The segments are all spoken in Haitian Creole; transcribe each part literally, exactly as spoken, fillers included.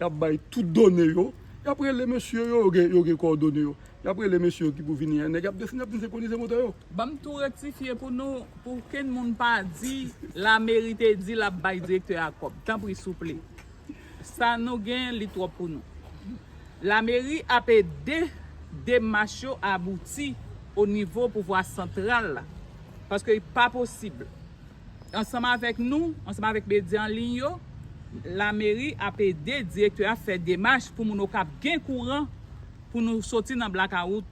Y ap bay tout done yo. Y ap rele mesye yo, yo gen, yo gen kòdone yo. Y ap rele mesye yo ki pou vini, nèg y ap deside ap vin senkonize motè yo. Ban m tou rektifye pou nou, pou kenn moun pa di lameri te di l ap bay direktè a kòb. Tanpri, souple. Sa nou gen, li twòp pou nou. Lameri ap ede demach yo abouti o nivo pouvwa santral la. Paske li pa posib. Ansanm avèk nou, ansanm avèk medya an liy yo, lameri ap ede direktè a fè demach pou moun Okap gen kouran pou nou soti nan blakawout.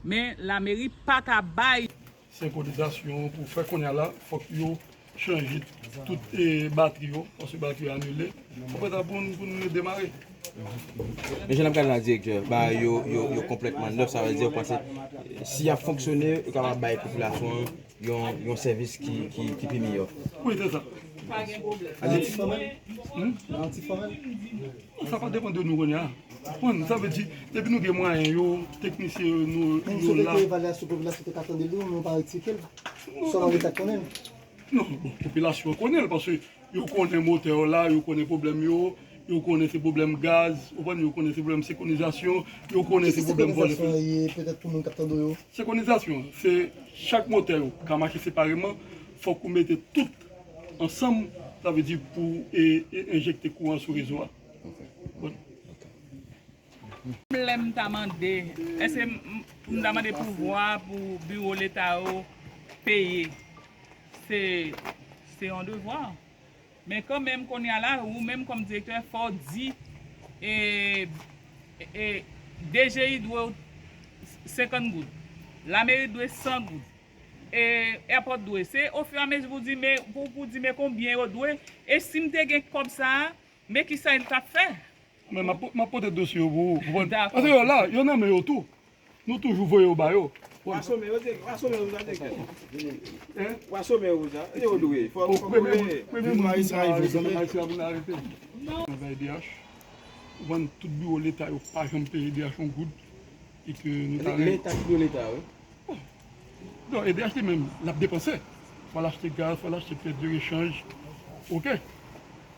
Men lameri pa ka bay. Senkonizasyon pou fè kounye a la, fòk yo chanje tout e, batri yo, paske batri yo anile. Apre sa, pou n pou n redemare. Men jan n ap gade la, direktè, bagay yo, yo, yo konplètman nèf, sa vle di, ou panse si y ap fonksyone, yo kapab bay popilasyon an yon, yon sèvis ki, ki, ki pi miyò. Wi, se sa. Anti fòmèl? Anti fòmèl? Sa pa depann de nou kounye a. Konprann? Sa vle di, depi nou gen mwayen yo, teknisyen yo, nou, Men yo sou la. Ke evalyasyon popilasyon te ka tande li, ou nou pa retire l. Sa w pa vle ta konnen l. Non, bon, popilasyon an konnen l, paske yo konnen motè yo la, yo konnen pwoblèm yo, yo konnen se pwoblèm gaz, ou konprann, yo konnen se pwoblèm senkonizasyon, yo konnen se pwoblèm vòlè. Senkonizasyon an ye, petèt pou moun k ap tande w yo. Senkonizasyon, se chak motè yo ka mache separeman, fòk ou mete tout ansanm, sa vle di pou e, e enjekte kouran sou rezo a. Bon. Lè m ta mande, èske m, m ta mande pouvwa pou biwo leta yo peye? Se, se yon devwa. Men kanmenm, kounye a la, ou menm kòm direktè, fò w di, e, e, DGI dwe w senkant goud, lameri dwe san goud, e, airport dwe. Se ofiramezi pou di, men, pou, pou di, men konbyen yo dwe, e si m te gen kòb sa a, men kisa m t ap fè? Men m ap, m ap pote dosye yo pou ou. Ou konprann? Dakò. Paske yo la, yo nan men yo tou. Nou toujou voye yo ba yo. Ou asome yo, ou asome yo sa, direktè. Hein? Ou asome yo sa. Se yo dwe. Fò, fò Premye voye. moun, premye moun ki ta arete, majistra pou n arete. Anvè E D H. Ou konprann, tout biwo leta yo pa janm peye E D H yon goud. E ke nou ta Leta ki dwe leta, wi. Non, E D H li menm, l ap depanse. Fò l achte gaz, fò l achte pyès de rechanj. Oke.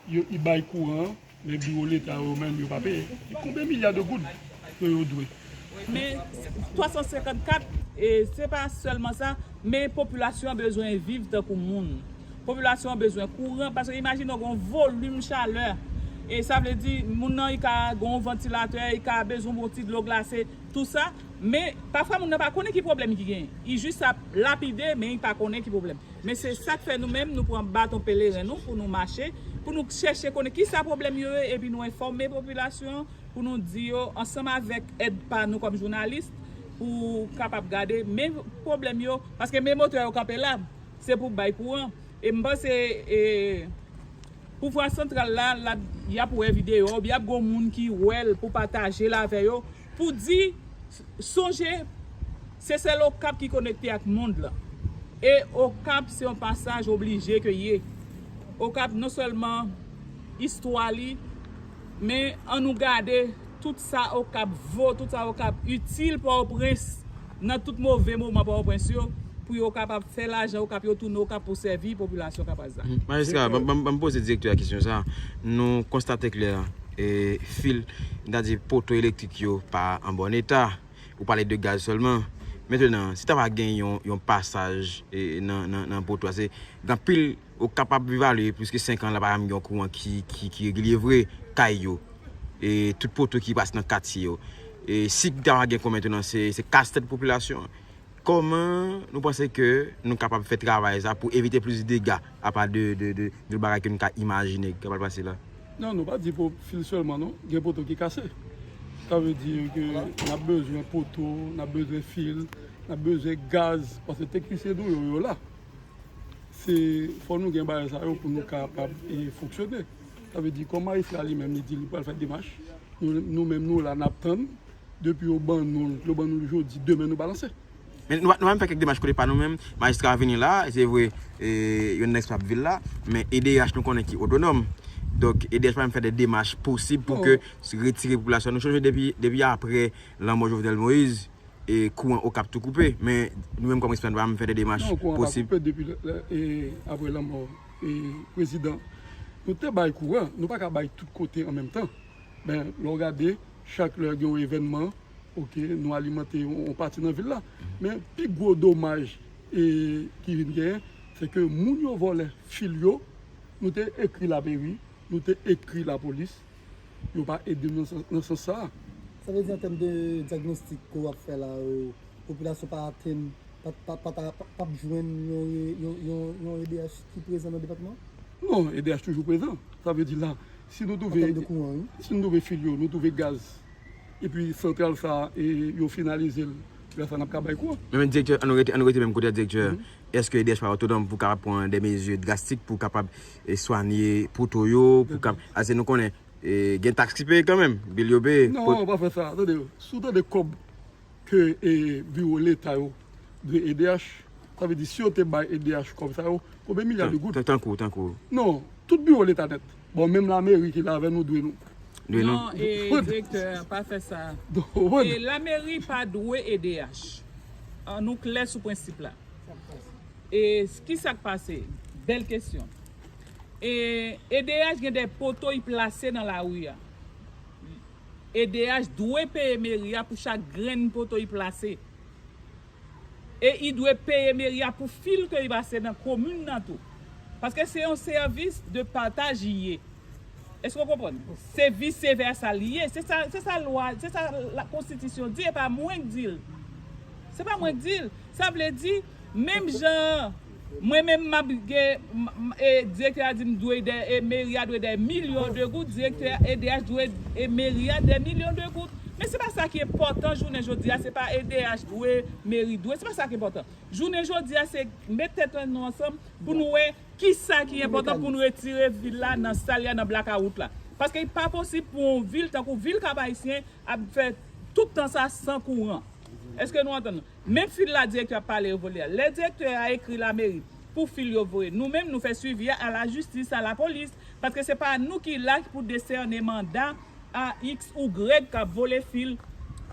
Yo, li bay kouran, men biwo leta yo menm, yo pa peye. Konbyen milya de goud ke yo dwe? Men twa san senkant kat, e se pa sèlman sa, men popilasyon an bezwen viv tankou moun. Popilasyon an bezwen kouran, paske imajine w gen yon volim chalè. E sa vle di, moun nan, li ka gen yon vantilatè, li ka bezwen yon ti dlo glase, tou sa. Men, pafwa, moun nan pa konnen ki pwoblèm ki genyen. Li jis ap lapide, men li pa konnen ki pwoblèm. Men se sa k fè nou menm, nou pran baton peleren nou pou nou mache, pou nou chèche konnen kisa pwoblèm yo ye, epi nou enfòme popilasyon an, pou nou di yo, ansanm avèk èd pa nou kòm jounalis, pou kapab gade men pwoblèm yo, paske men motè yo kanpe la, se pou bay kouran. E m panse, e, pouvwa santral la, l ap, y ap wè videyo a, oubyen y ap gen yon moun ki wè l pou pataje l avè yo, pou di, sonje, Sesèl Okap ki konekte ak mond lan. E Okap se yon pasaj oblije ke l ye. Okap non sèlman istwa li, men an nou gade tout sa Okap vo, tout sa Okap itil Pòtoprens nan tout move moman Pòtoprens yo, pou yo kapab fè lajan Okap yo tounen Okap pou sèvi popilasyon Kapaz la. Majistra, ban m poze direktè a kesyon sa. Nou konstate klè, e, fil, sètadi poto elektrik yo pa an bòn eta. Ou pale de gaz sèlman. Mentenan, si ta va gen yon, yon pasaj, e, nan, nan, nan poto a, se gen anpil, ou kapab evalye plis ke senk an la pa janm gen yon kouran ki, ki, ki regilye vre, kay yo. E tout poto ki pase nan katye yo. E si ta va gen kouran mentenan, se, se kastèt popilasyon an. Kòman nou panse ke nou kapab fè travay sa pou evite plis dega, apa de, de, de, de bagay ke nou ka imajine ki kapab pase la? Non, nou pa di pou fil sèlman, non. Gen poto ki kase. Sa vle di ke n ap bezwen poto, n ap bezwen fil, n ap bezwen gaz, paske teknisyen nou yo, yo la. Se, fò nou gen bagay sa yo pou nou kapab, e, fonksyone. Sa vle di, kòm majistra li menm, li di li pral fè demach, nou, nou menm, nou la, n ap tann. Depi yo ban nou l, yo ban nou l jodi, demen nou balanse. Men nou, nou pa menm fè kèk demach kote pa nou menm. Majistra vini la, se vre, e, youn nan espè ap vil la, men E D H nou konnen ki otonòm. Donk, E D H pa menm fè de demach posib pou ke retire popilasyon. Nou sonje depi, depi apre lanmò Jovenel Moïse, e kouran Okap tou koupe. Men nou menm kòm espè nou pa menm fè de demach posib. Non, kouran pa koupe depi lè, lè, e, apre lanmò, e, prezidan. Nou te bay kouran, nou pa ka bay tout kote an menm tan. Ben, lè w gade, chak lè gen yon evènman, oke, nou alimante yon, yon pati nan vil la. Men pi gwo domaj e, ki vin genyen, se ke moun yo vòlè fil yo, nou te ekri lameri, nou te ekri lapolis, yo pa ede nou nan sans, nan sans sa a. Sa vle di an tèm de dyagnostik ke w ap fè la, euh, popilasyon pa atenn, pa, pa, pa, pa, p ap jwenn yon, yon, yon, yon E D H ki prezan nan depatman? Non, E D H toujou prezan. Sa vle di la, si nou twouve, si nou twouve fil yo, nou twouve gaz, epi santral sa a, e yo finalize l, lè sa n ap ka bay kouran. Men, men direktè, ann rete, ann rete menm kote a, direktè. Èske E D H pa otonòm pou kapab pran de mezi drastik pou kapab, e, swanye poto yo, pou kap-, ase nou konnen, e, gen taks ki peye kanmenm, bil yo peye. Non, pa fè sa. Tande, si w tande kòb ke, e, biwo leta yo dwe E D H, sa vle di si yo te bay E D H kòb sa yo, konbyen milya de goud? Tan-, tankou, tankou. Non, tout biwo leta nèt. Bon, menm lameri ki la avè nou dwe nou. Dwe nou. Non, e, direktè, pa fè sa. E lameri pa dwe E D H. An nou klè sou prensip la. E s-, ki sa k pase? Bèl kesyon. E E D H gen de poto y plase nan lari a. E D H dwe peye meri a pou chak grenn poto y plase. E y dwe peye meri a pou fil ke y pase nan komin nan tou. Paske se yon sèvis de pataj y ye. Èske w konprann? Se vis vèsa l ye. Se sa, se sa lwa, se sa la konstitisyon di, e pa mwen k di l. Se pa mwen k di l. Sa vle di, menm jan, mwen menm m ap gen, m, m, e, direktè a di m dwe de, e, meri a dwe de milyon de goud, direktè E D H dwe, e, meri a de milyon de goud. Men se pa sa ki enpòtan jounen jodi a, se pa E D H dwe, meri dwe, se pa sa ki enpòtan. Jounen jodi a, se met tèt nou ansanm pou nou wè kisa ki enpòtan pou nou retire vil la nan sal y a, nan blakawout la. Paske li pa posib pou yon vil tankou vil Kap Ayisyen ap fè tout tan sa san kouran. Èske nou antann? Men fil la direktè ap pale yo vole a. Lè direktè a ekri lameri pou fil yo voye, nou menm nou fè swivi a, a lajistis, a lapolis, paske se pa nou ki la pou desène manda a X ou Y k ap vole fil.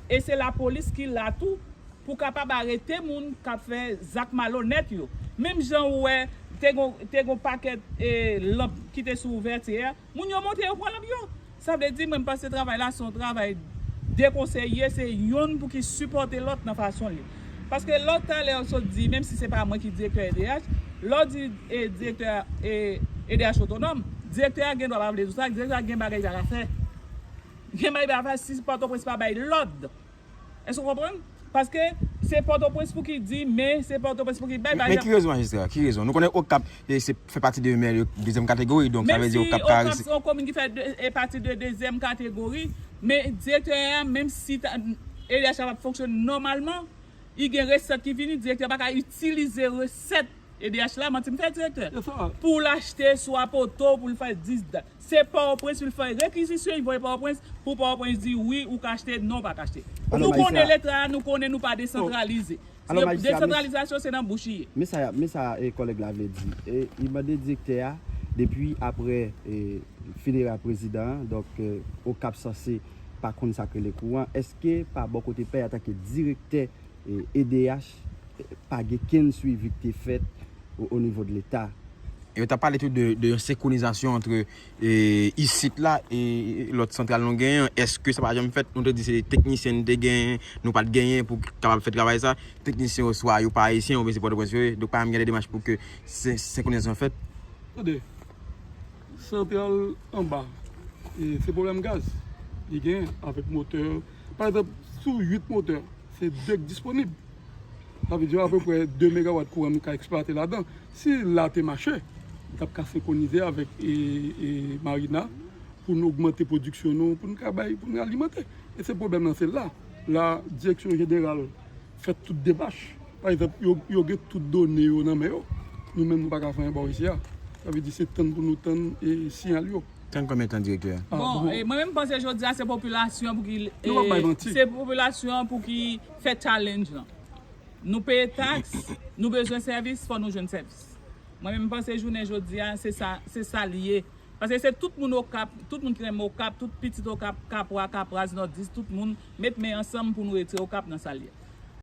E se lapolis ki la tou pou kapab arete moun k ap fè zak malonèt yo. Menm jan ou wè, te gon, te gon pakèt, e, lanp ki te sou ouvèti a, moun yo monte yo pran lanp yo. Sa vle di, mwen, m panse travay la se yon travay de konsèy ye, se yonn pou ki sipòte lòt nan fason l ye. Paske lòt talè w sot di, menm si se pa mwen ki direktè E D H, lè w di, e, direktè, e, E D H otonòm, direktè a gen dwa pa vle di w sa, direktè a gen bagay li pa ka fè. Gen bagay li pa ka fè si Pòtoprens pa bay lòd. Èske w konprann? Paske se Pòtoprens pou ki di, men se Pòtoprens pou ki bay. Men, men ki rezon, majistra? Ki rezon? Nou konnen Okap, e, se, fè pati de mè de dezyèm kategori, donk sa vle di Okap ka resi- Menm si Okap se yon komin ki fè de, e, pati de dezyèm kategori, men direktè a, menm si ta, E D H la p ap fonksyone nòmalman, li gen resèt ki vini, direktè a pa ka itilize resèt E D H la, manti m fè direktè, pou l achte swa poto, pou l fè dis dat. Se Pòtoprens pou l fè rekizisyon, li voye Pòtoprens, pou Pòtoprens di wi, ou ka achte, non, ou pa ka achte. Nou konnen leta a, nou konnen nou pa desantralize. Desantralizasyon se nan bouch li ye. Men sa, men sa, e, kòlèg la vle di. E, li mande direktè a, depi apre, e, fineray prezidan an, donk, e, Okap sanse pa konn sa k rele kouran. Èske pa bò kote pè antanke direktè e, E D H, e, pa gen kenn swivi ki te fèt o, o nivo de leta. E yo t ap pale tou de, de yon senkronizasyon ant, e, isit la e, e lòt santral nou genyen an. Èske sa pa janm fèt? Nou te di se teknisyen nou te genyen, nou pa t genyen pou kapab fè travay sa. Teknisyen yo swa yo pa ayisyen oubyen se Pòtoprens yo ye. Donk pa janm gen de demach pou ke se, senkronizasyon fèt. Tande, santral anba, e, se pwoblèm gaz. Li gen avèk motè. Pa egzanp, sou uit motè, se de k disponib. Sa vle di apeprè de megawat kouran nou ka eksplwate ladan. Si la te mache, nou t ap ka senkwonize avèk, e, e, Marina pou nou ogmante pwodiksyon nou, pou nou ka bay, pou nou alimante. E se pwoblèm nan, se la. La, direksyon jeneral fè tout demach. Pa egzanp, yo, yo gen tout done yo nan men yo. Nou menm, nou pa ka fè anyen bò isi a. Sa vle di se tann pou nou tann, e, siyal yo. Tann konbyen tan, direktè? Bon, e, mwen menm, m panse jodi a se popilasyon pou ki, e, se popilasyon pou ki fè challenge lan. Nou peye taks, nou bezwen sèvis, fò nou jwenn sèvis. Mwen menm, m panse jounen jodi a, se sa, se sa l ye. Paske se tout moun Okap, tout moun ki renmen Okap, tout pitit Okap, Kapwa, Kapraz, Nòdis, tout moun met men ansanm pou nou retire Okap nan sa l ye.